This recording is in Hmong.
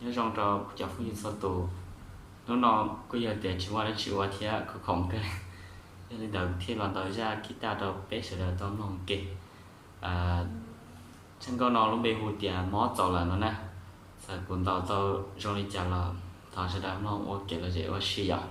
Nyob zoo rau cov phooj ywg txhua tus. Hnub no kuj yog tias tsis muaj dab tsi ua thiab khov kho kawg, yog li ntawd thiaj los ntaus zaj kib taj rau peb sawv daws tau mloog ke. Txoj nkauj no lub npe hu tias Mob Txaus Lawm no na. Txawm kuv ntaus tau zoo li cas los thov sawv daws mloog ua kev lom zem ua si yom.